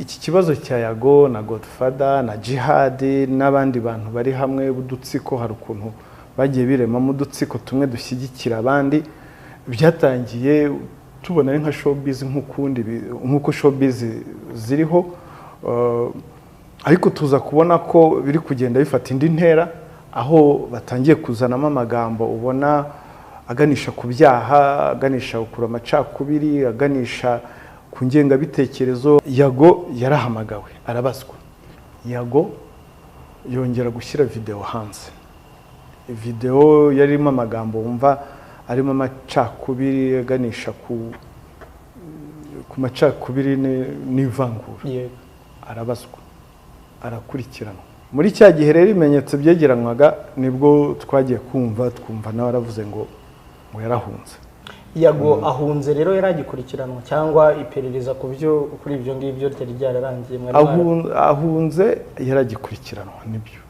Iki kibazo cya Yago na Godfather na Jihad n'abandi bantu bari hamwe b'udutsiko, hari ukuntu bagiye biremamo udutsiko tumwe dushyigikira abandi. Byatangiye tubona ari nka showbiz nk'ukundi, nk'uko showbiz ziriho, ariko tuza kubona ko biri kugenda bifata indi ntera, aho batangiye kuzanamo amagambo ubona aganisha ku byaha, aganisha kure amacakubiri, aganisha ku ngengabitekerezo. Yago yarahamagawe arabazwa. Yago yongera gushyira video hanze, video yarimo amagambo wumva arimo amacakubiri, aganisha ku macakubiri n'ivangura. Arabazwa, arakurikiranwa. Muri cya gihe rero ibimenyetso byegeranwaga, nibwo twagiye kumva twumva nawe aravuze ngo yarahunze. Yago ahunze rero yari agikurikiranwa, cyangwa iperereza ku byo kuri ibyo ngibyo ryari ryararangiye, mwari Ahunze yaragikurikiranwa, nibyo,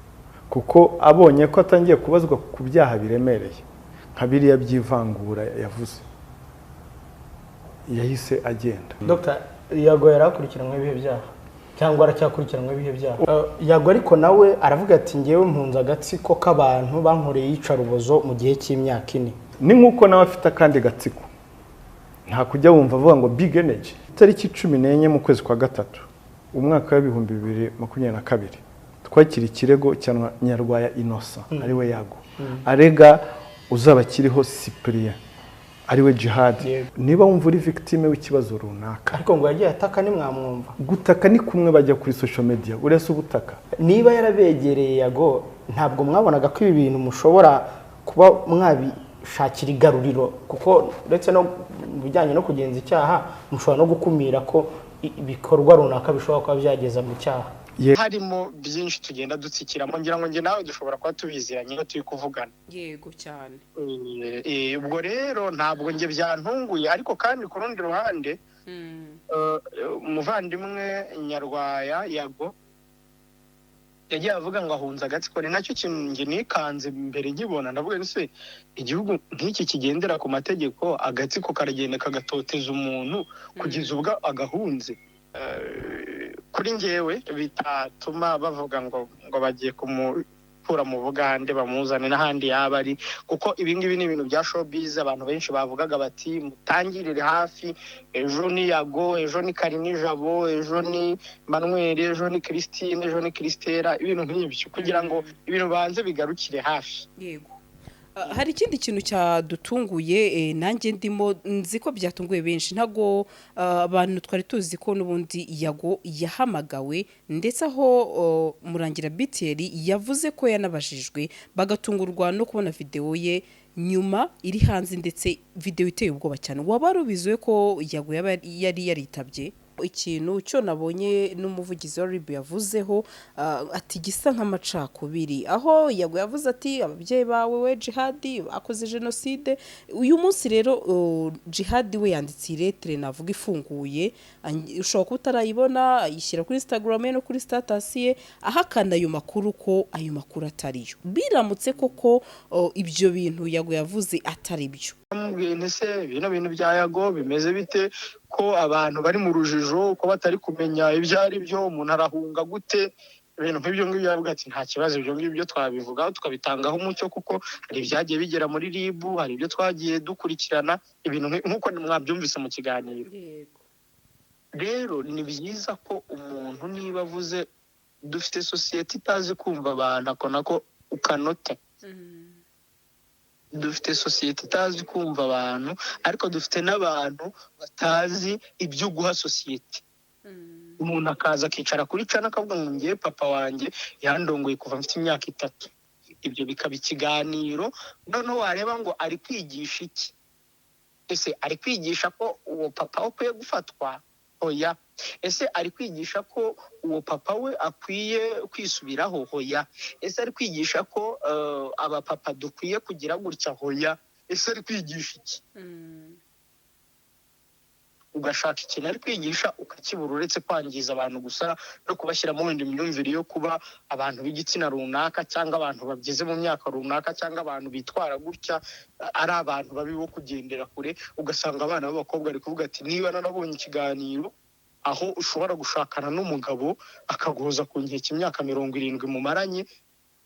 kuko abonye ko atangiye kubazwa ku byaha biremereye nka biriya by'ivangura yavuze, yahise agenda. Dr. Yago yari akurikiranwe ibihe byaha, cyangwa aracyakurikiranwe ibihe byaha? Yago ariko nawe aravuga ati ngewe mpunze agatsiko k'abantu bankoreye iyicarubozo mu gihe cy'imyaka 4. Ni nk'uko nawe afite akandi gatsiko, nta kujya wumva avuga ngo big energy. Itariki 14 mu kwezi kwa gatatu umwaka wa 2022 twakira ikirego cya Nyarwaya Innocent, ariwe Yago, arega Uzabakiriho Cyprien, ariwe Jihad. Niba wumva uri victime w'ikibazo runaka, Ariko ngo yagiye ataka, ntimwamwumva? Gutaka ni kumwe bajya kuri social media, uretse ubutaka. Niba yarabegereye Yago, ntabwo mwabonaga ko ibi bintu mushobora kuba mwabishakira igaruriro? Kuko uretse no mu bijyanye no kugenza icyaha, mushobora no gukumira ko ibikorwa runaka bishobora kuba byageza mu cyaha. Harimo byinshi tugenda dutsikiramo, ngira ngo njye nawe dushobora kuba tubiziranye iyo turi kuvugana. Yego cyane. Ubwo rero ntabwo njye byantunguye, ariko kandi ku rundi ruhande, umuvandimwe Nyarwaya Yago yagiye avuga ngo ahunze agatsiko. Ni nacyo kintu njye nikanze mbere nkibona, ndavuga nti se igihugu nk'iki kigendera ku mategeko, agatsiko karagenda kagatoteza umuntu kugeza ubwo agahunze? Kuri njyewe bitatuma bavuga ngo bagiye kumukura mu Bugande bamuzane n'ahandi yaba ari, kuko ibi ngibi ni ibintu bya showbiz. Abantu benshi bavugaga bati mutangirire hafi, ejo ni Yago, ejo ni Karinijabo, ejo ni Manuel, ejo ni Christine, ejo ni Christella, ibintu nk'ibyo, kugira ngo ibintu banze bigarukire hafi. Yego. Hari ikindi kintu cyadutunguye, nanjye ndimo, nzi ko byatunguye benshi. Ntabwo abantu twari tuzi ko n'ubundi Yago yahamagawe, ndetse aho Murangira BTR yavuze ko yanabajijwe, bagatungurwa no kubona videwo ye nyuma iri hanze, ndetse videwo iteye ubwoba cyane. Waba wari ubizi ko Yago yaba yari yaritabye? Ikintu cyo nabonye n'umuvugizi wa RIB yavuzeho, ati gisa nk'amacakubiri, aho Yago yavuze ati ababyeyi bawe we Jihadi bakoze jenoside. Uyu munsi rero Jihadi we yanditse ilettre, navuga ifunguye, ushobora kuba utarayibona, ayishyira kuri Instagram ye no kuri status ye, ahakana ayo makuru, ko ayo makuru atariyo. Biramutse koko ibyo bintu Yago yavuze atari byo, Namubwiye nti se bino bintu bya Yago bimeze bite, ko abantu bari mu rujijo, ko batari kumenya ibyo ari byo, umuntu arahunga gute, ibintu nk'ibyo ngibyo. Yavuga ati nta kibazo, ibyo ngibyo twabivugaho tukabitangaho umucyo, kuko hari ibyagiye bigera muri RIB, hari ibyo twagiye dukurikirana, ibintu nk'uko mwabyumvise mu kiganiro. Rero ni byiza ko umuntu niba avuze, dufite sosiyete itazi kumva abantu, ako nako ukanote. Dufite sosiyete itazi kumva abantu, ariko dufite n'abantu batazi ibyo guha sosiyete. Umuntu akaza akicara kuri channel akavuga ngo ngiye papa wanjye yandongoye kuva mfite imyaka 3, ibyo bikaba ikiganiro. Noneho wareba ngo ari kwigisha iki? Ese ari kwigisha ko uwo papa we akwiye gufatwa? Oya. Ese ari kwigisha ko uwo papa we akwiye kwisubiraho? Hoya. Ese ari kwigisha ko abapapa dukwiye kugira gutya? Hoya. Ese ari kwigisha iki? Ugashaka ikintu ari kwigisha ukakibura, uretse kwangiza abantu gusa no kubashyiramo wenda imyumvire yo kuba abantu b'igitsina runaka, cyangwa abantu bageze mu myaka runaka, cyangwa abantu bitwara gutya ari abantu babi bo kugendera kure. Ugasanga abana b'abakobwa ari kuvuga ati niba narabonye ikiganiro Aho ushobora gushakana n'umugabo akaguhoza ku nkeke imyaka 70 mumaranye,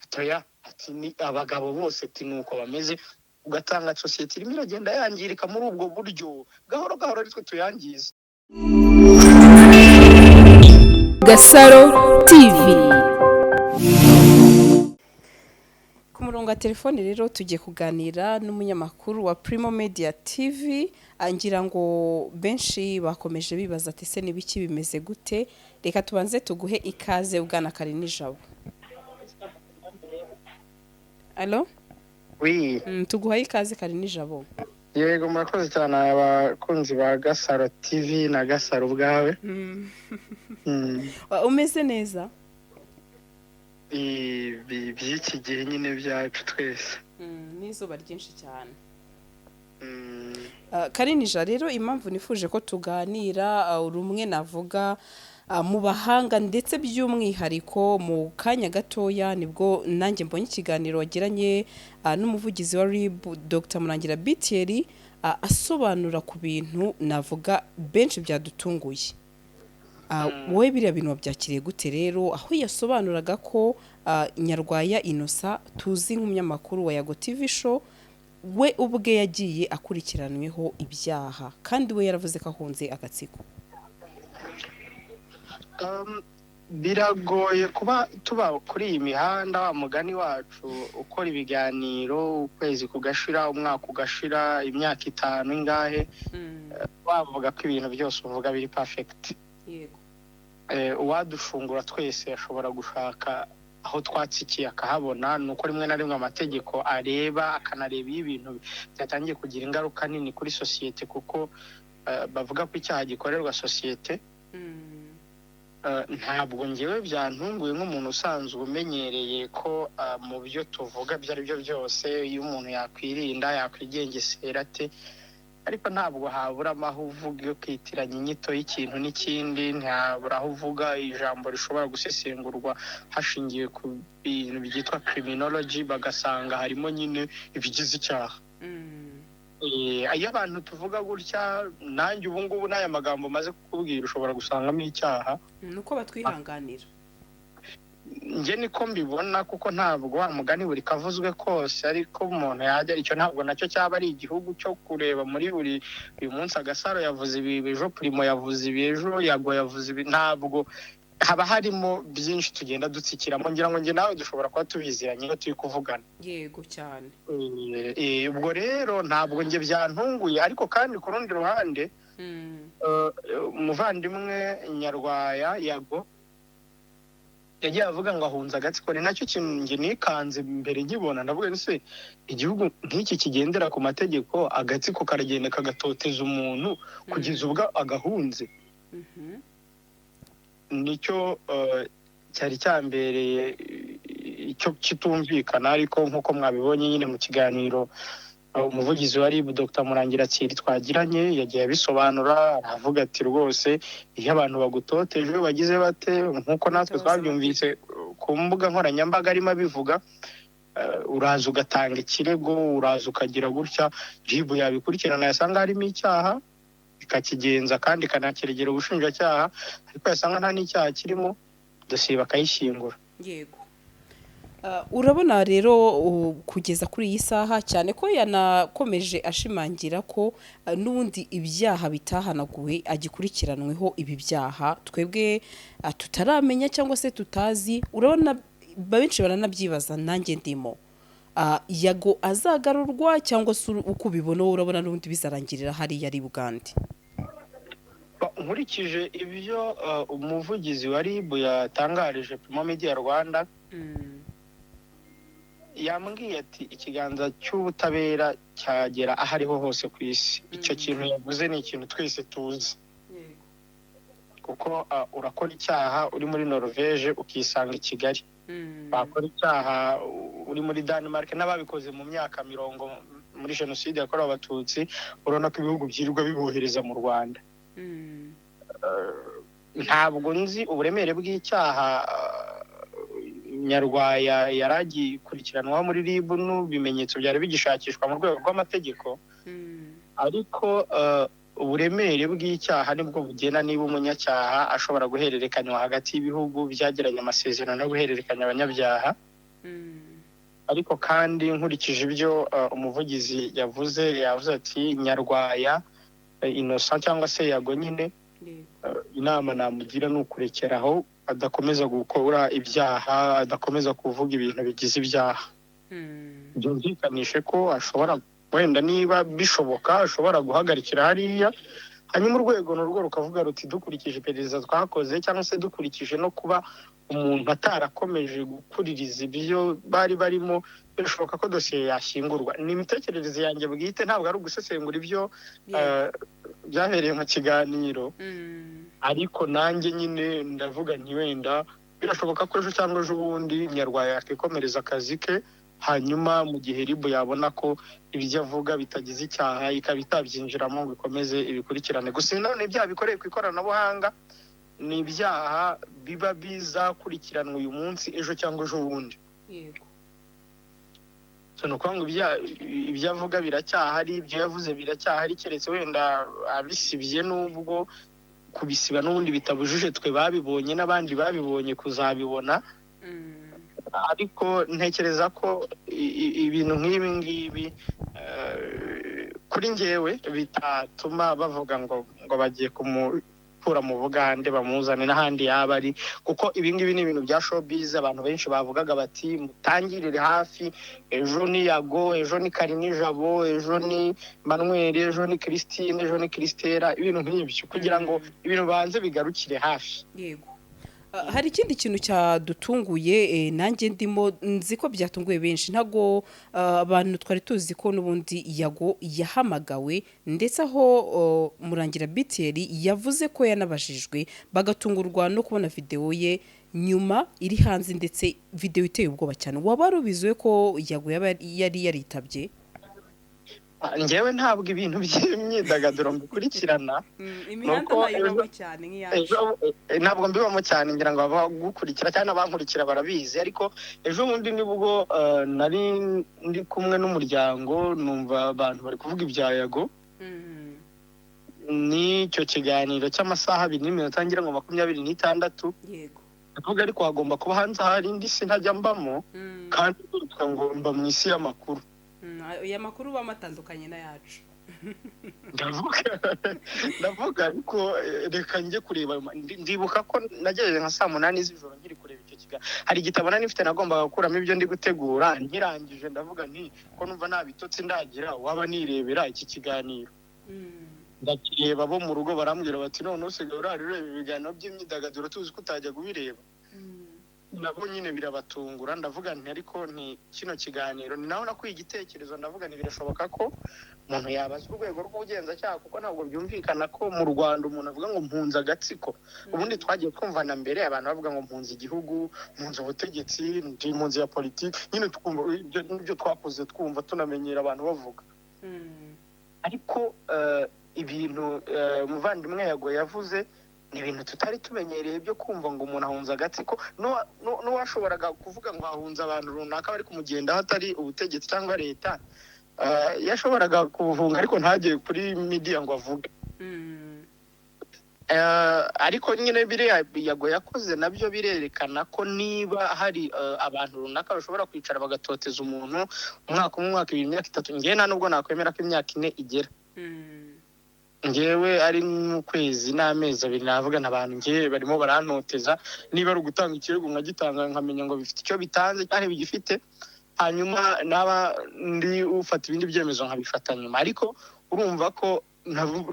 atoya ati ni abagabo bose ati nuko bameze. Ugatanga sosiyete irimo iragenda yangirika muri ubwo buryo gahoro gahoro, aritwe tuyangiza. Gasaro TV. Ku murongo wa telefone rero tugiye kuganira n'umunyamakuru wa Primo Media TV. Ngira ngo benshi bakomeje bibaza ati se n'ibiki, bimeze gute? Reka tubanze tuguhe ikaze, bwana Karinijabo. Allo? Oui. Tuguhaye ikaze, Karinijabo. Yego, murakoze cyane abakunzi ba Gasaro TV na Gasaro ubwawe. Umeze neza? Ibi by'iki gihe nyine byacu twese. N'izuba ryinshi cyane. Karinija rero, impamvu nifuje ko tuganira, rumwe navuga mu bahanga, ndetse by'umwihariko mu kanya gatoya nibwo nanjye mbonye ikiganiro wagiranye n'umuvugizi wa RIB, Dr Murangira Bitieri, asobanura ku bintu navuga benshi byadutunguye. Wowe biriya bintu wabyakiriye gute rero, aho yasobanuraga ko Nyarwaya Innocent tuzi nk'umunyamakuru wa Yago TV Show, we ubwe yagiye akurikiranweho ibyaha, kandi we yaravuze ko ahunze agatsiko? Biragoye kuba tuba kuri iyi mihanda, wa mugani wacu, ukora ibiganiro ukwezi kugashira, umwaka ugashira, imyaka 5 ingahe, wavuga ko ibintu byose uvuga biri perfect. Uwadushungura twese ashobora gushaka aho twatsikiye akahabona. Ni uko rimwe na rimwe amategeko areba, akanareba iyo ibintu byatangiye kugira ingaruka nini kuri sosiyete, kuko bavuga ko icyaha gikorerwa sosiyete. Ntabwo ngewe byantunguye nk'umuntu usanzwe umenyereye ko mu byo tuvuga ibyo ari byo byose, iyo umuntu yakwirinda yakwigengesera ate, ariko ntabwo haburamo aho uvuga ukitiranya inyito y'ikintu n'ikindi, ntihabura aho uvuga ijambo rishobora gusesengurwa hashingiwe ku bintu byitwa criminology, bagasanga harimo nyine ibigize icyaha. Iyo abantu tuvuga gutya, nanjye ubu ngubu n'aya magambo maze kukubwira ushobora gusangamo icyaha. Nuko batwihanganira. Njye niko mbibona, kuko ntabwo wa mugani buri kavuzwe kose ariko umuntu yajya, icyo ntabwo nacyo cyaba ari igihugu cyo kureba muri buri uyu munsi Agasaro yavuze ibi, ejo Primo yavuze ibi, ejo Yago yavuze ibi. Ntabwo haba harimo byinshi tugenda dutsikiramo. Ngira ngo njye nawe dushobora kuba tubiziranye iyo turi kuvugana. Yego cyane. Ubwo rero ntabwo njye byantunguye, ariko kandi ku rundi ruhande umuvandimwe Nyarwaya Yago yagiye avuga ngo ahunze agatsiko, ni nacyo kintu njye nikanze mbere nkibona. Ndavuga nti se igihugu nk'iki kigendera ku mategeko, agatsiko karagenda kagatoteza umuntu kugeza ubwo agahunze? Nicyo cyari cyambereye icyo kitumvikana. Ariko nk'uko mwabibonye nyine mu kiganiro umuvugizi wa RIB Dr Murangira Thierry twagiranye, yagiye abisobanura, aravuga ati rwose iyo abantu bagutoteje bagize bate, nk'uko natwe twabyumvise ku mbuga nkoranyambaga arimo abivuga, uraza ugatanga ikirego, uraza ukagira gutya, RIB yabikurikirana, yasanga harimo icyaha ikakigenza kandi ikanakiregera ubushinjacyaha, ariko yasanga nta n'icyaha kirimo, dosiye bakayishyingura. Yego. Urabona rero kugeza kuri iyi saha, cyane ko yanakomeje ashimangira ko n'ubundi ibyaha bitahanaguwe, agikurikiranweho ibi byaha twebwe tutaramenya cyangwa se tutazi. Urabona benshi baranabyibaza, nanjye ndimo. Yago azagarurwa cyangwa se uko ubibona wowe, urabona n'ubundi bizarangirira hariya ari Bugande? Nkurikije ibyo umuvugizi wa RIB yatangarije Primo Media Rwanda, yambwiye ati ikiganza cy'ubutabera cyagera aho ariho hose ku isi. Icyo kintu yavuze ni ikintu twese tuzi, kuko urakora icyaha uri muri Norvège ukisanga i Kigali, bakora icyaha uri muri Denmark, n'ababikoze mu myaka 50 muri jenoside yakorewe Abatutsi, urabona ko ibihugu byirirwa bibohereza mu Rwanda. Ntabwo nzi uburemere bw'icyaha Nyarwaya yaragikurikiranwaho muri RIB n'ibimenyetso byari bigishakishwa mu rwego rw'amategeko, ariko Uburemere bw'icyaha nibwo bugena niba umunyacyaha ashobora guhererekanywa hagati y'ibihugu byagiranye amasezerano yo guhererekanya abanyabyaha. Ariko kandi nkurikije ibyo umuvugizi yavuze ati Nyarwaya Innocent cyangwa se Yago nyine, inama namugira ni ukurekeraho, adakomeza gukora ibyaha, adakomeza kuvuga ibintu bigize ibyaha. Byumvikanishe ko ashobora wenda, niba bishoboka, ashobora guhagarikira hariya, hanyuma urwego narwo rukavuga ruti: "Dukurikije iperereza twakoze, cyangwa se dukurikije no kuba umuntu atarakomeje gukuririza ibyo bari barimo, birashoboka ko dosiye yashyingurwa." Ni imitekerereze yanjye bwite, ntabwo ari ugusesengura ibyo byabereye mu kiganiro, ariko nanjye nyine ndavuga nti wenda birashoboka ko ejo cyangwa ejo bundi Nyarwaya yakikomereza akazi ke, hanyuma mu gihe RIB yabona ko ibyo avuga bitagize icyaha, ikaba itabyinjiramo ngo ikomeze ibikurikirane. Gusa nanone ibyaha bikoreye ku ikoranabuhanga ni ibyaha biba bizakurikiranwa uyu munsi, ejo cyangwa ejo bundi. So, ni ukuvuga ngo ibyo avuga biracyahari, ibyo yavuze biracyahari, keretse wenda abisibye, n'ubwo kubisiba n'ubundi bitabujije twe babibonye n'abandi babibonye kuzabibona. Ariko ntekereza ko ibintu nk'ibi ngibi kuri njyewe bitatuma bavuga ngo bagiye kumukura mu Bugande bamuzane n'ahandi yaba ari, kuko ibi ngibi ni ibintu bya showbiz. Abantu benshi bavugaga bati: "Mutangirire hafi, ejo ni Yago, ejo ni Karinijabo, ejo ni Manuel, ejo ni Christine, ejo ni Christella," ibintu nk'ibyo, kugira ngo ibintu banze bigarukire hafi. Yego. Hari ikindi kintu cyadutunguye, nanjye ndimo, nzi ko byatunguye benshi. Ntabwo abantu twari tuzi ko n'ubundi Yago yahamagawe, ndetse aho Murangira BTR yavuze ko yanabajijwe, bagatungurwa no kubona videwo ye nyuma iri hanze, ndetse videwo iteye ubwoba cyane. Waba wari ubiziwe ko Yago yaba yari yaritabye? Njyewe ntabwo ibintu by'imyidagaduro mbikurikirana. Imihanda Nuko ntayibamo cyane nk'iyacu. Ejo ntabwo mbibamo cyane, ngira ngo abagukurikira cyangwa n'abankurikira barabizi. Ariko ejo bundi nibwo nari ndi kumwe n'umuryango, numva abantu bari kuvuga ibya Yago n'icyo kiganiro cy'amasaha 2 n'iminota ngira ngo 26. Ndavuga, ariko hagomba kuba hanze hari indi si ntajya mbamo, kandi nditwa ngo mba mu isi y'amakuru. Aya makuru baba atandukanye n'ayacu. Ndavuga ariko reka njye kureba ndibuka ko nagejeje nka saa 8 z'ijoro nkiri kureba icyo kiganiro. Hari igitabo nari mfite nagombaga gukuramo ibyo ndi gutegura, nkirangije ndavuga nti ko numva nta bitotsi ndagira, waba nirebera iki kiganiro. Ndakireba, bo mu rugo barambwira bati: "None usigaye urara ureba ibiganiro by'imyidagaduro, tuzi ko utajya kubireba." Nabo nyine birabatungura. Ndavuga nti ariko ni kino kiganiro ni naho nakuye igitekerezo. Ndavuga nti birashoboka ko umuntu yabazwa urwego rw'ubugenzacyaha, kuko ntabwo byumvikana ko mu Rwanda umuntu avuga ngo mpunze agatsiko. Ubundi twagiye twumva na mbere abantu bavuga ngo mpunze igihugu, mpunze ubutegetsi, ndi impunzi ya politiki, nyine twumva ibyo nibyo twakoze, twumva tunamenyera abantu bavuga. Ariko ibintu umuvandimwe Yago yavuze ni ibintu tutari tumenyereye, byo kumva ngo umuntu ahunze agatsiko. N'uwashoboraga kuvuga ngo ahunze abantu runaka bari kumugendaho, atari ubutegetsi cyangwa leta, yashoboraga kubuhunga ariko ntagere kuri media ngo avuge. Ariko nyine biriya Yago yakoze nabyo birerekana ko niba hari abantu runaka bashobora kwicara bagatoteza umuntu umwaka umwe, umwaka 2, imyaka 3, njyewe nta nubwo nakwemera ko imyaka 4 igera. Njyewe ari mu kwezi n'amezi 2 navuga abantu njyewe barimo barantoteza, niba ari ugutanga ikirego nkagitanga, nkamenya ngo bifite icyo bitanze cyangwa ntibigifite, hanyuma naba ndi ufata ibindi byemezo nkabifata nyuma. Ariko urumva ko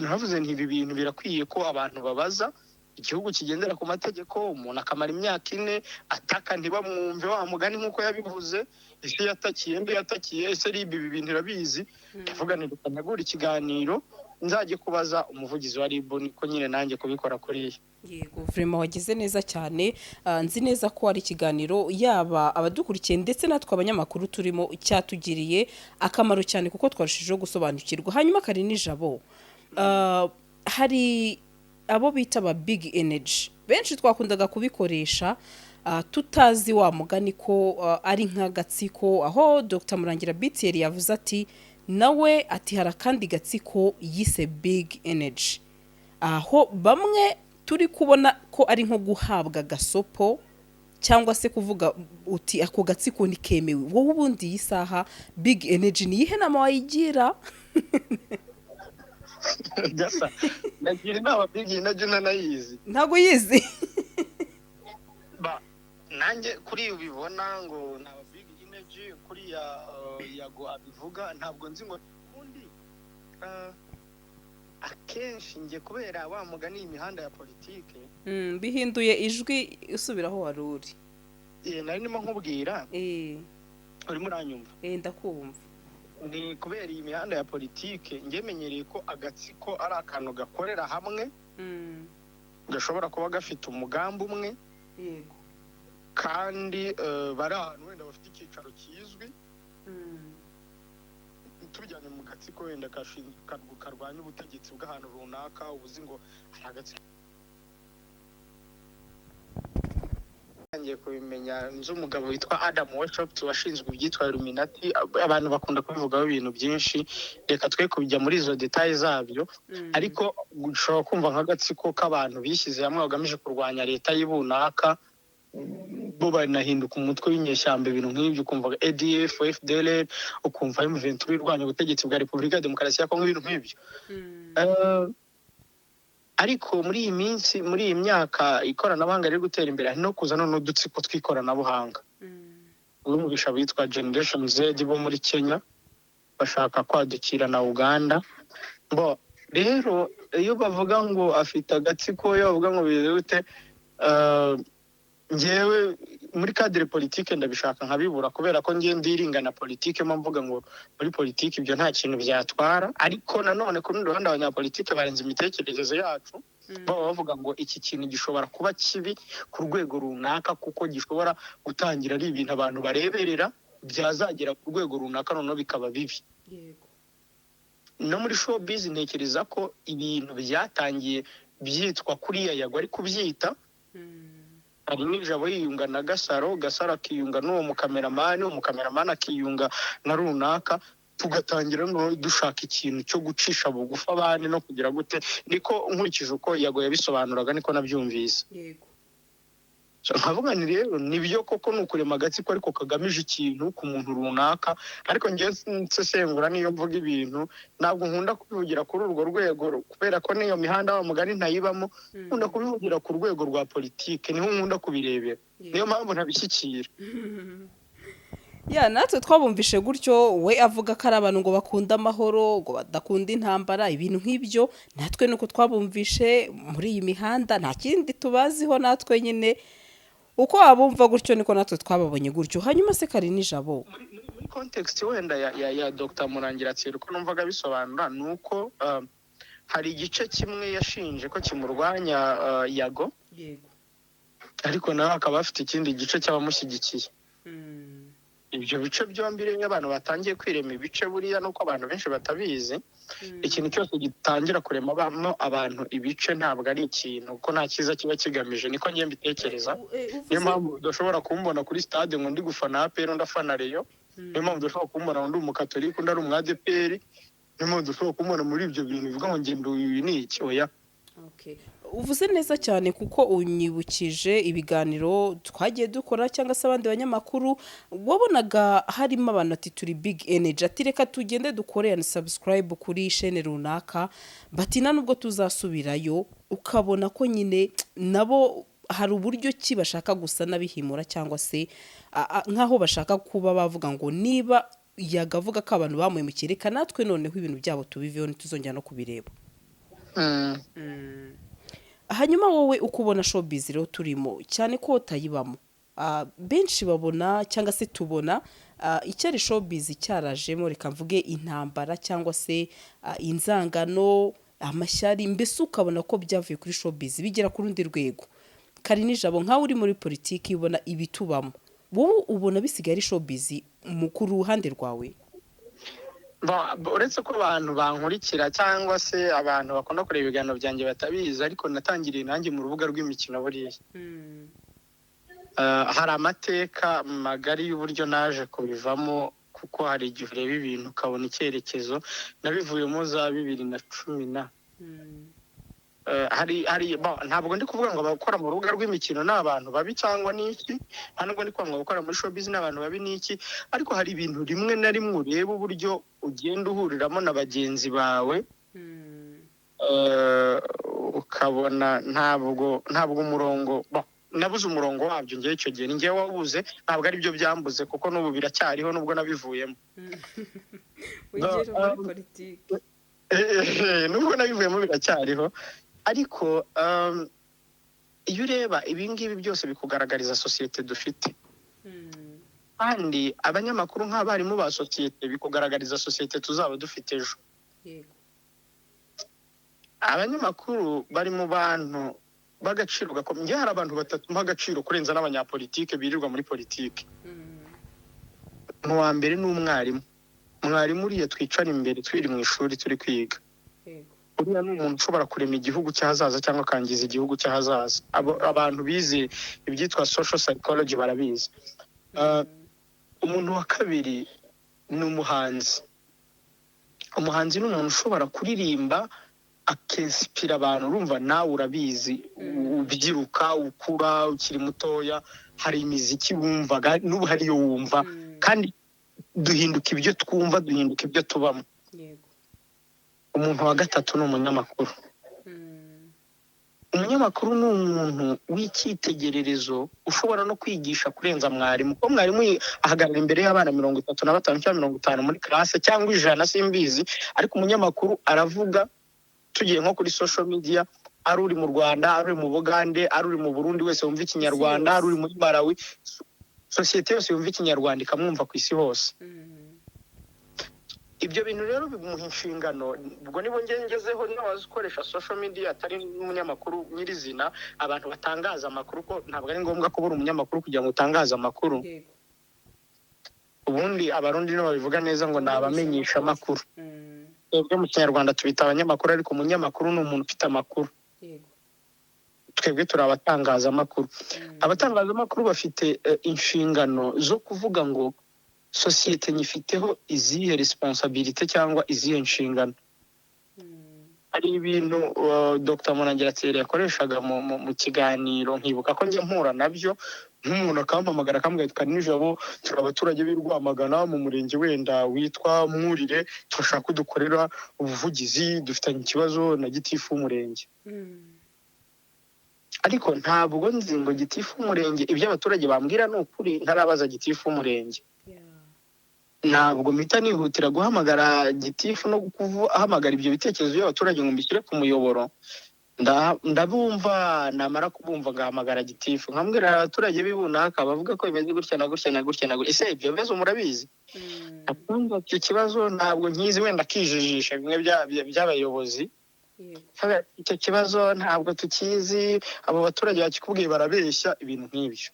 navuze nti ibi bintu birakwiye ko abantu babaza igihugu kigendera ku mategeko, umuntu akamara imyaka 4 ataka ntibamwumve, wa mugani nk'uko yabivuze, ese yatakiye mbe yatakiye, ese RIB ibi bintu irabizi? Ndavuga nti reka ntegure ikiganiro nzajye kubaza umuvugizi wa RIB, niko nyine nanjye kubikora kuriya. Yego, vraiment wagize neza cyane. Nzi neza ko ari ikiganiro yaba abadukurikiye ndetse natwe abanyamakuru turimo cyatugiriye akamaro cyane, kuko twarushijeho gusobanukirwa. Hanyuma Karinijabo, hari abo bita ba big energy, benshi twakundaga kubikoresha tutazi wa mugani ko ari nk'agatsiko, aho Dr Murangira BTR yavuze ati Nawe ati hari akandi gatsiko yise Big Energy, aho bamwe turi kubona ko ari nko guhabwa gasopo cyangwa se kuvuga uti ako gatsiko ntikemewe. Wowe ubundi iyi saha Big Energy ni iyihe nama wayigira? Gasa nagira inama Big Energy ntanayizi. Ntabwo uyizi? Ba nanjye kuri ubibona ngo nta Big Energy, kuriya Yago abivuga, ntabwo nzi ngo ubundi akenshi njye kubera wa mugani iyi mihanda ya politike. Bihinduye ijwi, usubira aho wari uri. Nari ndimo nkubwira. Urimo uranyumva? Ndakumva. Ni kubera iyi mihanda ya politike, njye menyereye ko agatsiko ari akantu gakorera hamwe, gashobora kuba gafite umugambi umwe, kandi bari ahantu wenda bafite icyicaro kizwi. Tubijyanye mu gatsiko wenda karwanya ubutegetsi bw'ahantu runaka, ubuzi ngo hari agatsiko. Ngiye kubimenya nzi umugabo witwa Adam Weishaupt washinzwe ibyitwa Illuminati. Abantu bakunda kubivugaho ibintu byinshi, reka twe kujya muri izo details zabyo, ariko ushobora kumva nk'agatsiko k'abantu bishyize hamwe bagamije kurwanya leta y'ibunaka, bo banahinduka umutwe w'inyeshyamba, ibintu nk'ibyo. Ukumva ADF, FDLR, ukumva M23 irwanya ubutegetsi bwa Repubulika ya Demokarasi ya Kongo, ibintu nk'ibyo. Ariko muri iyi minsi, muri iyi myaka ikoranabuhanga riri gutera imbere, hari no kuza noneho udutsiko tw'ikoranabuhanga. Urumvisha bitwa Generation Z bo muri Kenya bashaka kwadukira na Uganda. Bo rero iyo bavuga ngo afite agatsiko, iyo bavuga ngo bimeze gute, njyewe muri cadre politique ndabishaka nkabibura, kubera ko ngiye ndiringa na politike, mba mvuga ngo muri politike ibyo nta kintu byatwara. Ariko nanone ku rundi ruhande abanyapolitike barenze imitekerereze yacu, baba bavuga ngo iki kintu gishobora kuba kibi ku rwego runaka, kuko gishobora gutangira ari ibintu abantu bareberera, byazagera ku rwego runaka noneho bikaba bibi. No muri showbiz ntekereza ko ibintu byatangiye byitwa kuriya Yago ari kubyita, hari n'ijabo yiyunga na Gasaro, Gasaro akiyunga n'uwo mukameramani, umukameramani akiyunga na runaka, tugatangira no dushaka ikintu cyo gucisha bugufi abandi no kugira gute. Niko nkurikije uko Yago yabisobanuraga niko nabyumvise. Nkavuga nti rero nibyo koko ni ukurema agatsiko ariko kagamije ikintu ku muntu runaka. Ariko njye nsesengura, niyo mvuga ibintu ntabwo nkunda kubivugira kuri urwo rwego, kubera ko n'iyo mihanda wa mugani ntayibamo. Nkunda kubivugira ku rwego rwa politike, niho nkunda kubirebera, niyo mpamvu ntabishyikira. Ya natwe twabumvishe gutyo, we avuga ko ari abantu ngo bakunda amahoro, ngo badakunda intambara, ibintu nk'ibyo. Natwe nuko twabumvishe muri iyi mihanda, nta kindi tubaziho. Natwe nyine uko wabumva gutyo niko natwe twababonye gutyo. Hanyuma se kari nijabo, muri context wenda ya Dr Murangira Thierry, uko numvaga bisobanura ni uko hari igice kimwe yashinje ko kimurwanya, Yago, ariko nawe akaba afite ikindi gice cy'abamushyigikiye. Ibyo bice byombi rero, iyo abantu batangiye kwirema ibice, buriya nuko abantu benshi batabizi, ikintu cyose gitangira kuremamo abantu ibice ntabwo ari ikintu, kuko nta cyiza kiba kigamije, niko ngiye mbitekereza. Niyo mpamvu udashobora kumbona kuri stade ngo ndi gufana APR undi afana Rayon, niyo mpamvu udashobora kumbona ngo ndi umukatolika undi ari umu ADEPR, niyo mpamvu udashobora kumbona muri ibyo bintu bivuga ngo ngendo ibi ni iki, oya. Okay. Uvuze neza cyane, kuko unyibukije ibiganiro twagiye dukora cyangwa se abandi banyamakuru, wabonaga harimo abantu ati turi Big Energy, ati reka tugende dukore and subscribe kuri chaîne runaka, bati na nubwo tuzasubirayo, ukabona ko nyine nabo hari uburyo ki bashaka gusa n'abihimura, cyangwa se nk'aho bashaka kuba bavuga ngo niba yagavuga ko abantu bamuhemukiye, reka natwe noneho ibintu byabo tubiveho, ntituzongera no kubireba. Hanyuma wowe uko ubona showbiz rero turimo, cyane ko utayibamo, benshi babona cyangwa se tubona icyari showbiz cyarajemo, reka mvuge intambara cyangwa se inzangano, amashyari, mbese ukabona ko byavuye kuri showbiz bigera ku rundi rwego. Kari nijabo, nkawe uri muri politiki ubona ibitubamo, wowe ubona bisigaye ari showbiz mu ku ruhande rwawe? Uretse ko abantu bankurikira cyangwa se abantu bakunda kureba ibiganiro byanjye batabizi, ariko natangiriye nanjye mu rubuga rw'imikino buriya. Hari amateka magari y'uburyo naje kubivamo. Kuko hari igihe ureba ibintu ukabona icyerekezo. Nabivuyemo za 2010 na hari ntabwo ndi kuvuga ngo abakora mu rubuga rw'imikino ni abantu babi cyangwa n'iki, nta nubwo ndi kuvuga ngo abakora muri showbiz ni abantu babi n'iki, ariko hari ibintu rimwe na rimwe ureba uburyo ugenda uhuriramo na bagenzi bawe, ukabona ntabwo umurongo, nabuze umurongo wabyo. Ngewe icyo gihe ni ngewe wabuze, ntabwo ari byo byambuze, kuko n'ubu biracyariho nubwo nabivuyemo. Wigira muri politiki. Nubwo nabivuyemo biracyariho, ariko iyo ureba ibi ngibi byose bikugaragariza sosiyete dufite, kandi abanyamakuru nk'abarimu ba sosiyete bikugaragariza sosiyete tuzaba dufite ejo. Abanyamakuru bari mu bantu b'agaciro gakomeye. Njye hari abantu batatu mpa agaciro kurenza n'abanyapolitike birirwa muri politike. Umuntu wa mbere ni umwarimu. Mwarimu uriya twicara imbere twiri mu ishuri turi kwiga, uriya ni umuntu ushobora kurema igihugu cy'ahazaza cyangwa akangiza igihugu cy'ahazaza. Abantu bize ibyitwa social psychology barabizi. Umuntu wa kabiri ni umuhanzi. Umuhanzi ni umuntu ushobora kuririmba akensipira abantu. Urumva nawe urabizi, ubyiruka ukura ukiri mutoya, hari imiziki wumvaga, n'ubu hariyo wumva, kandi duhinduka ibyo twumva, duhinduka ibyo tubamo. Umuntu wa gatatu ni umunyamakuru. Umunyamakuru ni umuntu w'icyitegererezo ushobora no kwigisha kurenza mwarimu, kuko mwarimu ahagarara imbere y'abana 35 cyangwa 50 muri classe cyangwa 100, simbizi, ariko umunyamakuru aravuga. Tugiye nko kuri social media, ari uri mu Rwanda, ari uri mu Bugande, ari uri mu Burundi, wese wumva Ikinyarwanda, ari uri muri Malawi, sosiyete yose yumva Ikinyarwanda ikamwumva ku isi hose. Ibyo bintu rero bimuha inshingano. Ubwo nibo ngezeho n'abazi ukoresha social media atari n'umunyamakuru nyirizina, abantu batangaza amakuru, ko ntabwo ari ngombwa kuba uri umunyamakuru kugira ngo utangaze amakuru. Ubundi Abarundi nibo babivuga neza ngo ni abamenyesha amakuru. Twebwe mu Kinyarwanda tubita abanyamakuru, ariko umunyamakuru ni umuntu ufite amakuru. Twebwe turi abatangazamakuru. Abatangazamakuru bafite inshingano zo kuvuga ngo sosiyete nyifiteho izihe responsabilité cyangwa izihe nshingano. Hari ibintu Dr Murangira Thierry yakoreshaga mu kiganiro, nkibuka ko njya mpura nabyo, nk'umuntu akampamagara akambwira ati nijoro turi abaturage b'i Rwamagana mu murenge wenda witwa Mwurire, turashaka ko dukorera ubuvugizi, dufitanye ikibazo na gitifu w'umurenge. Ariko ntabwo nzi ngo gitifu w'umurenge ibyo abaturage bambwira ni ukuri, ntarabaza gitifu w'umurenge. Ntabwo mpita nihutira guhamagara gitifu no guhamagara ibyo bitekerezo by'abaturage ngo mbishyire ku muyoboro. Ndabumva, namara kubumva ngahamagara gitifu nkambwira abaturage b'ibunaka bavuga ko bimeze gutya na gutya na gutya na gutya, ese ibyo bibazo murabizi? Akumva icyo kibazo ntabwo nkizi, wenda akijijisha bimwe by'abayobozi. Icyo kibazo ntabwo tukizi, abo baturage bakikubwiye barabeshya, ibintu nk'ibyo.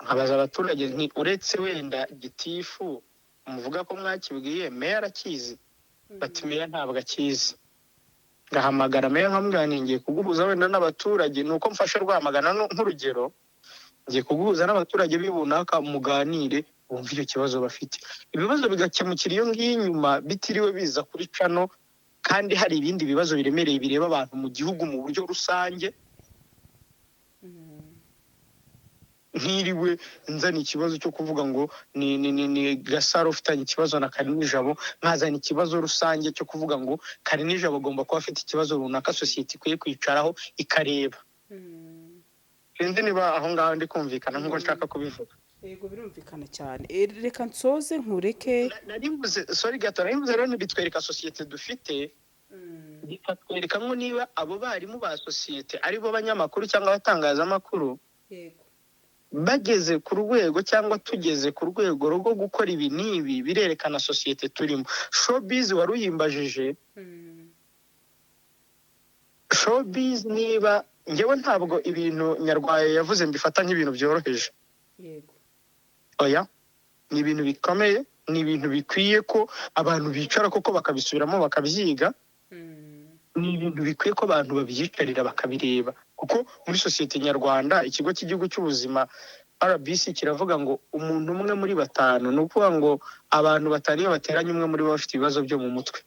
Nkabaza abaturage nti uretse wenda gitifu muvuga ko mwakibwiye, meya arakizi? Bati meya ntabwo akizi. Ngahamagara meya nkamubwira nti ngiye kuguhuza wenda n'abaturage, ni uko mfashe Rwamagana nk'urugero, ngiye kuguhuza n'abaturage b'ibunaka muganire bumve icyo kibazo bafite. Ibibazo bigakemukira iyo ngiyo inyuma bitiriwe biza kuri cano, kandi hari ibindi bibazo biremereye bireba abantu mu gihugu mu buryo rusange. Ntiriwe nzana ikibazo cyo kuvuga ngo ni Gasaro ufitanye ikibazo na Karinijabo, nkazana ikibazo rusange cyo kuvuga ngo Karinijabo agomba kuba afite ikibazo runaka sosiyete ikwiye kwicaraho ikareba. Sinzi niba aho ngaho ndi kumvikana nk'uko nshaka kubivuga. Yego, birumvikana cyane. Reka nsoze nkureke. Narimbuze, sorry gato, narimbuze rero ntibitwereka sosiyete dufite, bikatwereka ngo niba abo barimu ba sosiyete aribo banyamakuru cyangwa abatangazamakuru bageze ku rwego cyangwa tugeze ku rwego rwo gukora ibi n'ibi, birerekana sosiyete turimo. Showbiz wari uyimbajije. Showbiz, niba njyewe ntabwo ibintu Nyarwaya yavuze mbifata nk'ibintu byoroheje. Oya, ni ibintu bikomeye, ni ibintu bikwiye ko abantu bicara koko bakabisubiramo bakabyiga. Ni ibintu bikwiye ko abantu babyicarira bakabireba, kuko muri sosiyete nyarwanda ikigo cy'igihugu cy'ubuzima RBC kiravuga ngo umuntu umwe muri batanu, ni ukuvuga ngo abantu batanu iyo bateranye umwe muri bo bafite ibibazo byo mu mutwe.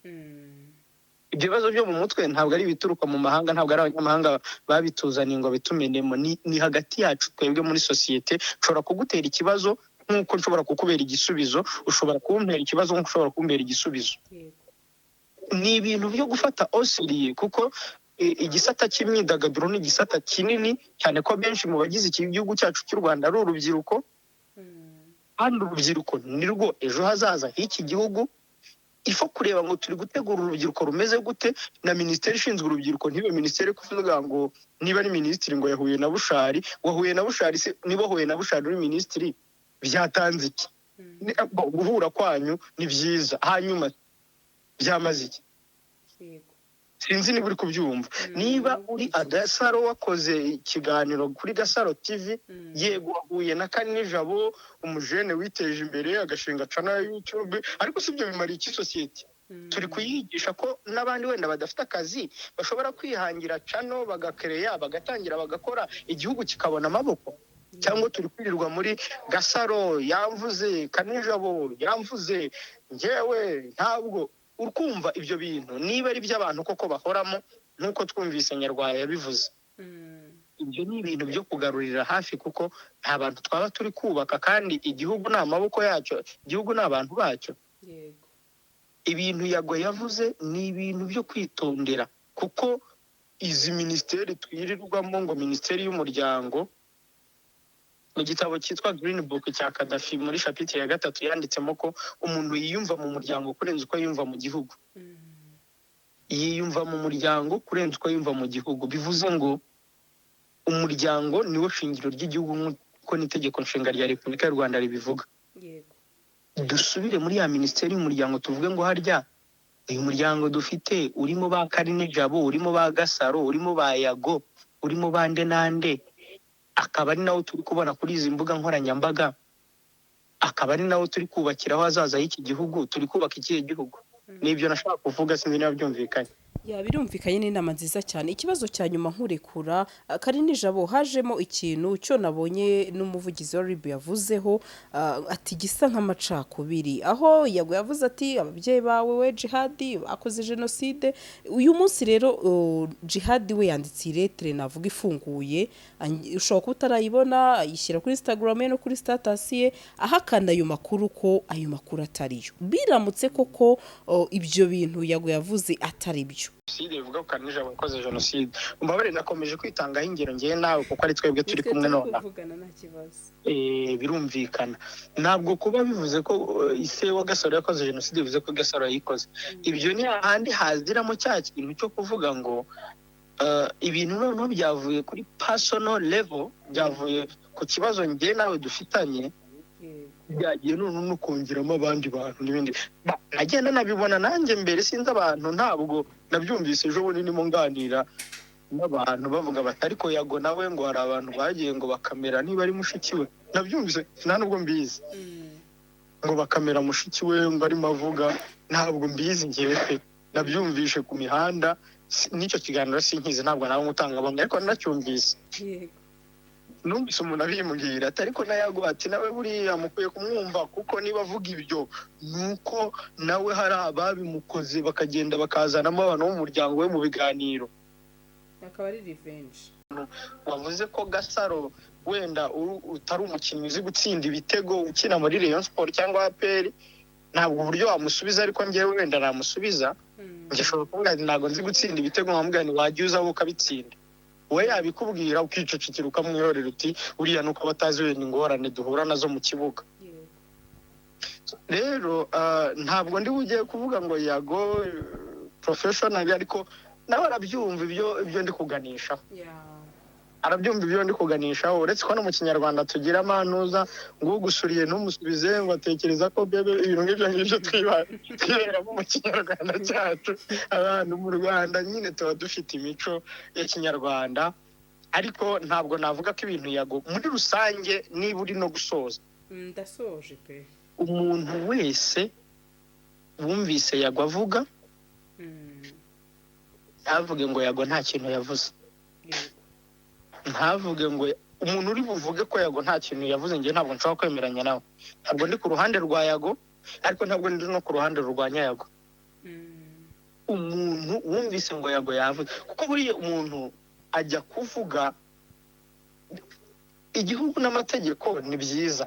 Ibyo bibazo byo mu mutwe ntabwo ari ibituruka mu mahanga, ntabwo ari abanyamahanga babituzaniye ngo bitumenemo, ni hagati yacu twebwe muri sosiyete. Nshobora kugutera ikibazo nk'uko nshobora kukubera igisubizo, ushobora kumpera ikibazo nk'uko ushobora kumbera igisubizo. Ni ibintu byo gufata au sérieux, kuko igisata cy'imyidagaduro ni igisata kinini cyane, ko benshi mu bagize iki gihugu cyacu cy'u Rwanda ari urubyiruko, kandi urubyiruko ni rwo ejo hazaza h'iki gihugu. Il faut kureba ngo turi gutegura urubyiruko rumeze gute, na minisiteri ishinzwe urubyiruko ntibe minisiteri kuvuga ngo niba ari minisitiri ngo yahuye na Bushari, wahuye na Bushari se? Niba wahuye na Bushari uri minisitiri, byatanze iki? Guhura kwanyu ni byiza, hanyuma byamaze iki? Sinzi niba uri kubyumva. Niba uri Agasaro, wakoze ikiganiro kuri Gasaro TV, yego wahuye na Karinijabo, umujene witeje imbere agashinga channel ya YouTube, ariko si ibyo bimariye iki sosiyete? Turi kuyigisha ko n'abandi wenda badafite akazi bashobora kwihangira channel, bagakereya, bagatangira bagakora, igihugu kikabona amaboko? Cyangwa turi kwirirwa muri Gasaro yamvuze, Karinijabo yamvuze, njyewe ntabwo urkumva ibyo bintu. Niba ari iby'abantu koko bahoramo nk'uko twumvise Nyarwaya yabivuze, ibyo ni ibintu byo kugarurira hafi, kuko nta bantu twaba turi kubaka, kandi igihugu ni amaboko yacyo, igihugu ni abantu bacyo. Ibintu Yago yavuze ni ibintu byo kwitondera, kuko izi minisiteri twirirwamo ngo minisiteri y'umuryango, mu gitabo cyitwa Green Book cya Kadafi, muri chapitre ya 3 yanditsemo ko umuntu yiyumva mu muryango kurenza uko yiyumva mu gihugu. Yiyumva mu muryango kurenza uko yiyumva mu gihugu, bivuze ngo umuryango niwo shingiro ry'igihugu, nk'uko n'itegeko nshinga rya Repubulika y'u Rwanda ribivuga. Dusubire muri ya minisiteri y'umuryango, tuvuge ngo harya uyu muryango dufite urimo ba Karinijabo, urimo ba Gasaro, urimo ba Yago, urimo bande nande, akaba ari nawo turi kubona kuri izi mbuga nkoranyambaga, akaba ari nawo turi kubakiraho hazaza h'iki gihugu, turi kubaka ikihe gihugu? Nibyo nashaka kuvuga, sinzi niba byumvikanye. Ya, birumvikanye, ni inama nziza cyane. Ikibazo cya nyuma nkurekura, Karinijabo, hajemo ikintu cyo nabonye n'umuvugizi wa RIB yavuzeho, ati gisa nk'amacakubiri, aho Yago yavuze ati ababyeyi bawe we Jihadi bakoze jenoside. Uyu munsi rero Jihadi we yanditse ilettre, navuga ifunguye, ushobora kuba utarayibona, ayishyira kuri Instagram ye no kuri status ye, ahakana ayo makuru, ko ayo makuru atariyo. Biramutse koko ibyo bintu Yago yavuze atari byo, Jenoside bivuga ko Karinijabo yakoze jenoside, umbabarire nakomeje kwitangaho ingero ngewe nawe, kuko ari twebwe turi kumwe nonaha. Kuvugana nta kibazo. Birumvikana, ntabwo kuba bivuze ko ise wa Gasaro yakoze jenoside bivuze ko Gasaro yayikoze. Ibyo ni hahandi haziramo cya kintu cyo kuvuga ngo ibintu noneho byavuye kuri personal level, byavuye ku kibazo njye nawe dufitanye, byagiye noneho no kongeramo abandi bantu n'ibindi. Nagenda nabibona nanjye mbere, sinzi abantu, ntabwo nabyumvise ejo bundi ndimo nganira n'abantu bavuga bati ariko Yago nawe ngo hari abantu bagiye ngo bakamera, niba ari mushiki we, nabyumvise nta nubwo mbizi, ngo bakamera mushiki we ngo arimo avuga. Ntabwo mbizi ngewe pe, nabyumvishe ku mihanda, n'icyo kiganiro sinkizi, ntabwo nawe umutangabuhamya, ariko nacyumvise. Numvise umuntu abimbwira ati ariko na Yago, ati nawe buriya mukwiye kumwumva, kuko niba avuga ibyo nuko nawe hari ababimukoze, bakagenda bakazanamo abantu bo mu muryango we mu biganiro. Akaba ari revenge. Wavuze ko Gasaro wenda utari umukinnyi uzi gutsinda ibitego ukina muri Rayon Sport cyangwa APR, ntabwo uburyo wamusubiza, ariko njyewe wenda namusubiza. Njye nshobora kuvuga nti ntabwo nzi gutsinda ibitego, nkamubwira nti wajya uza wowe ukabitsinda. We yabikubwira ukicecekera, ukamwihorera, uti uriya nuko aba atazi wenda ingorane duhura nazo mu kibuga. Rero ntabwo ndi bugiye kuvuga ngo Yago professional, ariko nawe arabyumva ibyo ndi kuganishaho. Arabyumva ibyo ndi kuganishaho, uretse ko no mu Kinyarwanda tugira amanuza ngo ugusuriye ntumusubize ngo atekereza ko bebe, ibintu nk'ibyo ngibyo twiberamo mu Kinyarwanda cyacu. Abantu mu Rwanda nyine tuba dufite imico ya Kinyarwanda, ariko ntabwo navuga ko ibintu Yago muri rusange, niba uri no gusoza. Ndasoje pe. Umuntu wese wumvise Yago avuga, ntavuge ngo Yago nta kintu yavuze, ntavuge ngo Umuntu uri buvuge ko Yago nta kintu yavuze, njye ntabwo nshobora kwemeranya nawe. Ntabwo ndi ku ruhande rwa Yago, ariko ntabwo ndi no ku ruhande rurwanya Yago. Umuntu wumvise ngo Yago yavuze, kuko buriya umuntu ajya kuvuga, igihugu n'amategeko ni byiza,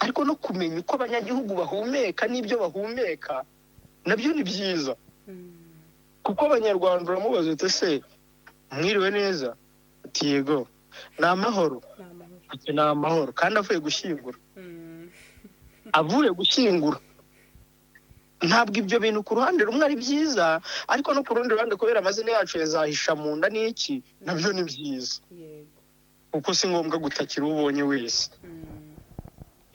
ariko no kumenya uko abanyagihugu bahumeka n'ibyo bahumeka nabyo ni byiza. Kuko Abanyarwanda uramubaza uti: "Ese mwiriwe neza?" Ati: "Yego." "Ni amahoro?" Ati: "Ni amahoro." Kandi avuye gushyingura, avuye gushyingura. Ntabwo ibyo bintu ku ruhande rumwe ari byiza, ariko no ku rundi ruhande, kubera amazina yacu yazahisha mu nda n'iki, nabyo ni byiza, kuko si ngombwa gutakira uwo ubonye wese.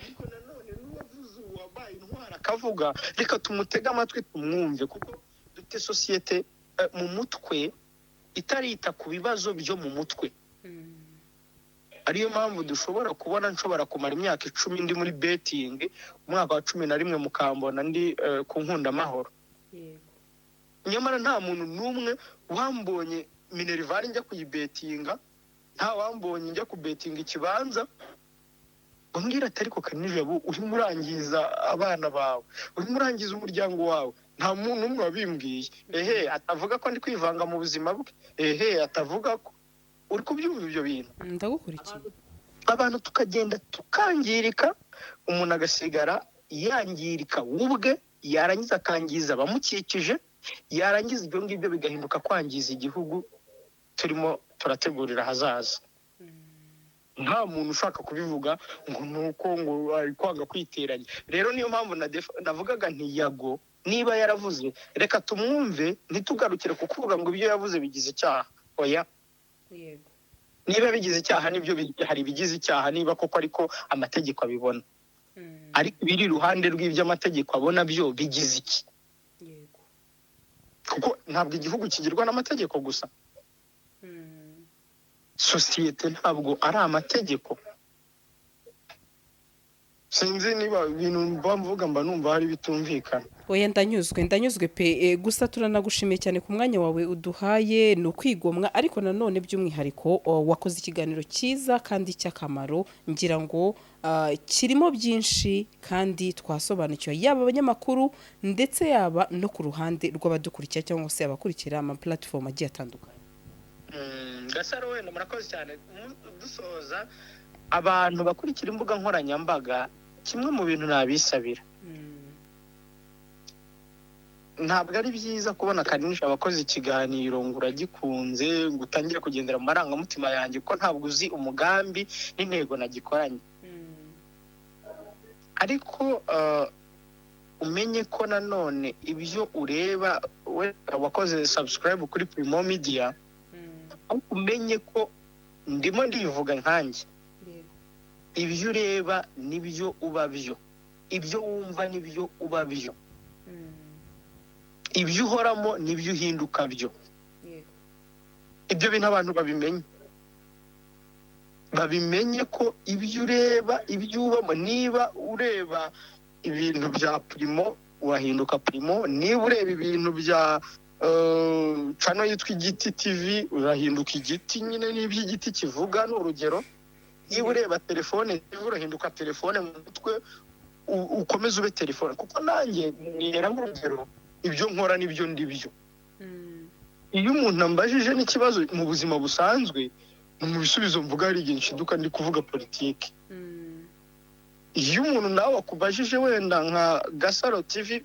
Ariko nanone n'uwavuze, uwabaye intwari akavuga, reka tumutege amatwi tumwumve, kuko dufite sosiyete mu mutwe itarita ku bibazo byo mu mutwe. Ariyo mpamvu dushobora kubona nshobora kumara imyaka 10 ndi muri betting, umwaka wa 11 mukambona ndi ku Nkundamahoro, nyamara nta muntu n'umwe wambonye minerval njya kuyibetinga, nta wambonye njya kubetinga ikibanza umbwira ati: "Ariko Karinijabo, urimo urangiza abana bawe, urimo urangiza umuryango wawe." Nta muntu n'umwe wabimbwiye. Ehe, atavuga ko ndi kwivanga mu buzima bwe, ehe, atavuga ko uri kubyumva ibyo bintu. Ndagukurikiye. Abantu tukagenda tukangirika, umuntu agasigara yangirika we ubwe, yarangiza akangiza abamukikije, yarangiza ibyo ngibyo bigahinduka kwangiza igihugu turimo turategurira ahazaza. Nta muntu ushaka kubivuga ngo ni uko ngo ari kwanga kwiteranya. Rero niyo mpamvu navugaga nti Yago niba yaravuze, reka tumwumve, ntitugarukire ku kuvuga ngo ibyo yavuze bigize icyaha. Oya. Niba bigize icyaha, nibyo, hari ibigize icyaha, niba koko ariko amategeko abibona, ariko ibiri iruhande rw'ibyo amategeko abona byo bigize iki? Kuko ntabwo igihugu kigirwa n'amategeko gusa. Sosiyete ntabwo ari amategeko. Sinzi niba ibintu mba mvuga mba numva hari bitumvikana. Oya, ndanyuzwe, ndanyuzwe pe. Gusa turanagushimiye cyane ku mwanya wawe uduhaye. Ni ukwigomwa, ariko nanone by'umwihariko wakoze ikiganiro cyiza kandi cy'akamaro. Ngira ngo kirimo byinshi kandi twasobanukiwe, yaba abanyamakuru ndetse yaba no ku ruhande rw'abadukurikira cyangwa se abakurikira ama platform agiye atandukanye. Gasaro, wenda murakoze cyane. Dusoza, abantu bakurikira imbuga nkoranyambaga, kimwe mu bintu nabisabira, ntabwo ari byiza kubona Karinijabo abakoze ikiganiro ngo uragikunze, ngo utangire kugendera mu marangamutima yanjye, kuko ntabwo uzi umugambi n'intego nagikoranye. Ariko umenye ko nanone ibyo ureba, we wakoze subscribe kuri Primo Media, ariko umenye ko ndimo ndivuga nkanjye, ibyo ureba nibyo uba byo, ibyo wumva nibyo uba byo, ibyo uhoramo nibyo uhinduka byo. Ibyo bintu abantu babimenye, babimenye ko ibyo ureba, ibyo ubamo, niba ureba ibintu bya Primo urahinduka Primo, niba ureba ibintu bya channel yitwa Igiti TV urahinduka igiti nyine n'ibyo igiti kivuga, ni urugero. Niba ureba telefone TV urahinduka telefone mu mutwe, ukomeze ube telefone. Kuko nanjye nihera nk'urugero, ibyo nkora nibyo ndibyo. Iyo umuntu ambajije n'ikibazo mu buzima busanzwe, mu bisubizo mvuga hari igihe nshiduka ndi kuvuga politiki. Iyo umuntu nawe akubajije wenda nka Gasaro TV,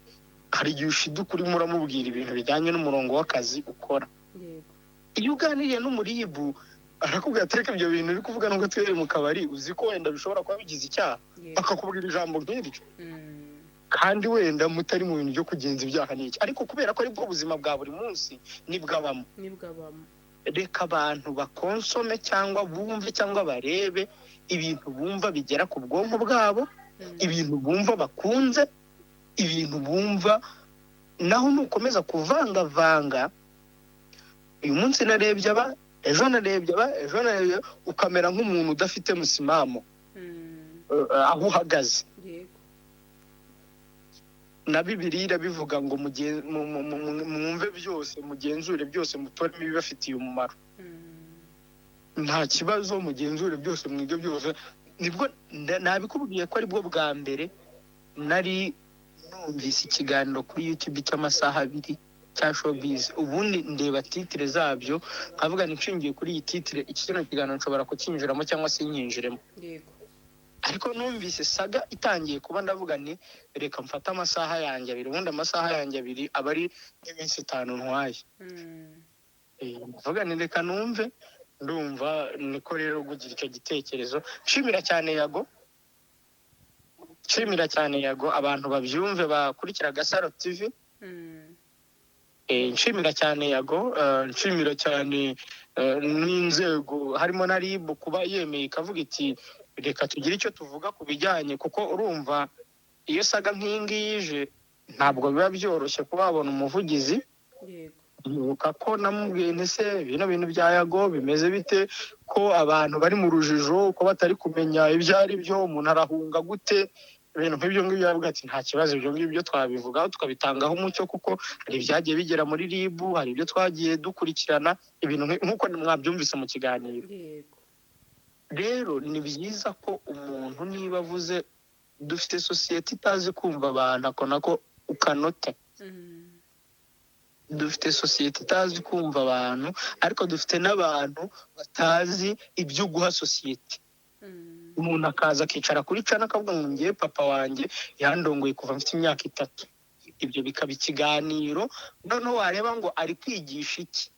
hari igihe ushiduka urimo uramubwira ibintu bijyanye n'umurongo w'akazi ukora. Iyo uganiriye n'umuribu, arakubwira ati: "Reka, ibyo bintu uri kuvuga nubwo turi mu kabari, uzi ko wenda bishobora kuba bigize icyaha?" Akakubwira ijambo nk'iryo, kandi wenda mutari mu bintu byo kugenza ibyaha n'iki, ariko kubera ko aribwo buzima bwa buri munsi nibwo abamo. Nibwo abamo. Reka abantu bakonsome cyangwa bumve cyangwa barebe ibintu bumva bigera ku bwonko bwabo, ibintu bumva bakunze, ibintu bumva. Naho nukomeza kuvangavanga, uyu munsi narebye aba, ejo narebye aba, ejo narebye aba, ukamera nk'umuntu udafite musimamo, aho uhagaze. Na Bibiliya irabivuga ngo mwumve byose, mugenzure byose, mutoremo ibibafitiye umumaro. Nta kibazo, mugenzure byose, mwige byose. Nibwo nabikubwiye ko aribwo bwa mbere nari numvise ikiganiro kuri YouTube cy'amasaha 2 cya showbiz. Ubundi ndeba titre zabyo nkavuga nti nshingiye kuri iyi titre, iki kino kiganiro nshobora kucyinjiramo cyangwa se nyinjiremo. Ariko numvise saga itangiye kuba, ndavuga nti reka mfate amasaha yanjye 2. Ubundi amasaha yanjye 2 aba ari nk'iminsi 5 ntwaye. Ndavuga nti reka numve. Ndumva niko rero kugira icyo gitekerezo. Nshimira cyane Yago, nshimira cyane Yago, abantu babyumve bakurikira Gasaro TV. Nshimira cyane Yago, nshimira cyane n'inzego harimo na RIB kuba yemeye ikavuga iti reka tugire icyo tuvuga ku bijyanye, kuko urumva iyo saga nk'iyi ngiyi ije ntabwo biba byoroshye kuba wabona umuvugizi. Ndibuka ko namubwiye nti se bino bintu bya Yago bimeze bite, ko abantu bari mu rujijo, ko batari kumenya ibyo ari byo, umuntu arahunga gute, ibintu nk'ibyo ngibyo. Yavuga ati nta kibazo, ibyo ngibyo twabivugaho tukabitangaho umucyo, kuko hari ibyagiye bigera muri RIB, hari ibyo twagiye dukurikirana, ibintu nk'uko mwabyumvise mu kiganiro. Rero ni byiza ko umuntu niba avuze, dufite sosiyete itazi kumva abantu, ako nako ukanote. Dufite sosiyete itazi kumva abantu, ariko dufite n'abantu batazi ibyo guha sosiyete. Umuntu akaza akicara kuri channel akavuga ngo ngiye papa wanjye yandongoye kuva mfite imyaka 3, ibyo bikaba ikiganiro. Noneho wareba ngo ari kwigisha iki?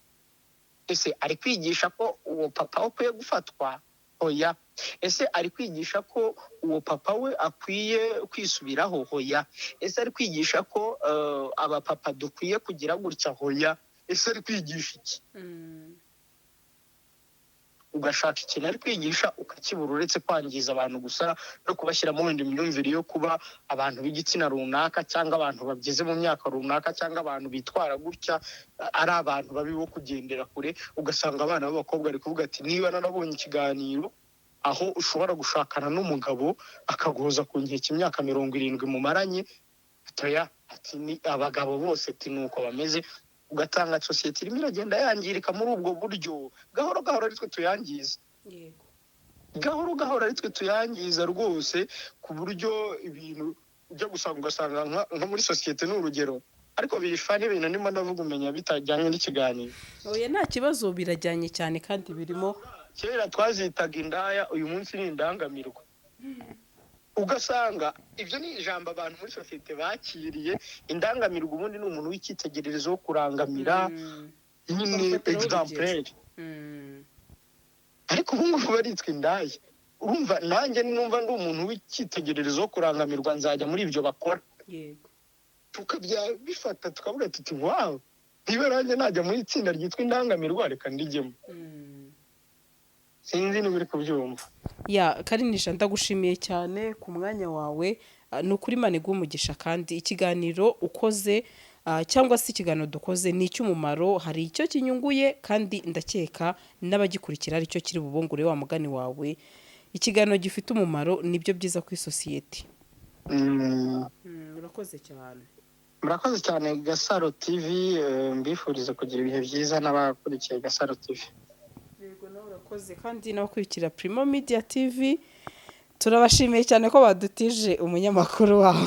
Ese ari kwigisha ko uwo papa we akwiye gufatwa? Oya. Ese ari kwigisha ko uwo papa we akwiye kwisubiraho? Hoya. Ese ari kwigisha ko abapapa dukwiye kugira gutya? Hoya. Ese ari kwigisha iki? Ugashaka ikintu ari kwigisha ukakibura, uretse kwangiza abantu gusa no kubashyiramo wenda imyumvire yo kuba abantu b'igitsina runaka, cyangwa abantu bageze mu myaka runaka, cyangwa abantu bitwara gutya ari abantu babi bo kugendera kure. Ugasanga abana b'abakobwa ari kuvuga ati niba narabonye ikiganiro aho ushobora gushakana n'umugabo akaguhoza ku nkeke imyaka 70 mumaranye, atoya ati ni abagabo bose ati nuko bameze. Ugatanga sosiyete irimo iragenda yangirika muri ubwo buryo, gahoro gahoro ari twe tuyangiza. Gahoro gahoro ari twe tuyangiza rwose, ku buryo ibintu ujya gusanga ugasanga nko muri sosiyete ni urugero, ariko birifa n'ibintu ndimo ndavuga umenya bitajyanye n'ikiganiro. Oya, nta kibazo, birajyanye cyane kandi birimo. Kera twazitaga indaya, uyu munsi ni indangamirwa. Ugasanga ibyo ni ijambo abantu muri sosiyete bakiriye. Indangamirwa ubundi ni umuntu w'icyitegererezo wo kurangamira, nyine Bamufatiraho exemplaire. Ariko ubu ngubu baritwa indaya. Urumva nanjye numva ndi umuntu w'icyitegererezo wo kurangamirwa, nzajya muri ibyo bakora. Tukabyabifata tukavuga tuti wow, niba nanjye najya muri itsinda ryitwa indangamirwa, reka ndijyemo. Sinzi niba uri kubyumva. Ya Karinisha, ndagushimiye cyane ku mwanya wawe. Ni ukuri Imana iguhe umugisha, kandi ikiganiro ukoze, cyangwa se ikiganiro dukoze ni icy'umumaro, hari icyo kinyunguye, kandi ndakeka n'abagikurikira aricyo kiri bubungure wa mugani wawe. Ikiganiro gifite umumaro nibyo byiza ku isosiyete. Urakoze cyane. Murakoze cyane Gasaro TV, mbifuriza kugira ibihe byiza n'abakurikiye Gasaro TV. Yego, nawe urakoze, kandi n'abakurikira Primo Media TV turabashimiye cyane ko badutije umunyamakuru wabo.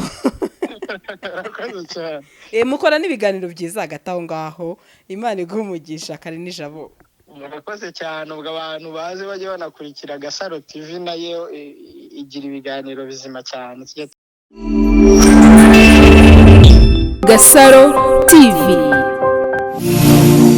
Murakoze cyane. Mukora n'ibiganiro byiza hagati aho ngaho. Imana iguhe umugisha, Karinijabo. Murakoze cyane. Ubwo abantu baze bajye banakurikira Gasaro TV, nayo igira ibiganiro bizima cyane. Tujye Gasaro TV.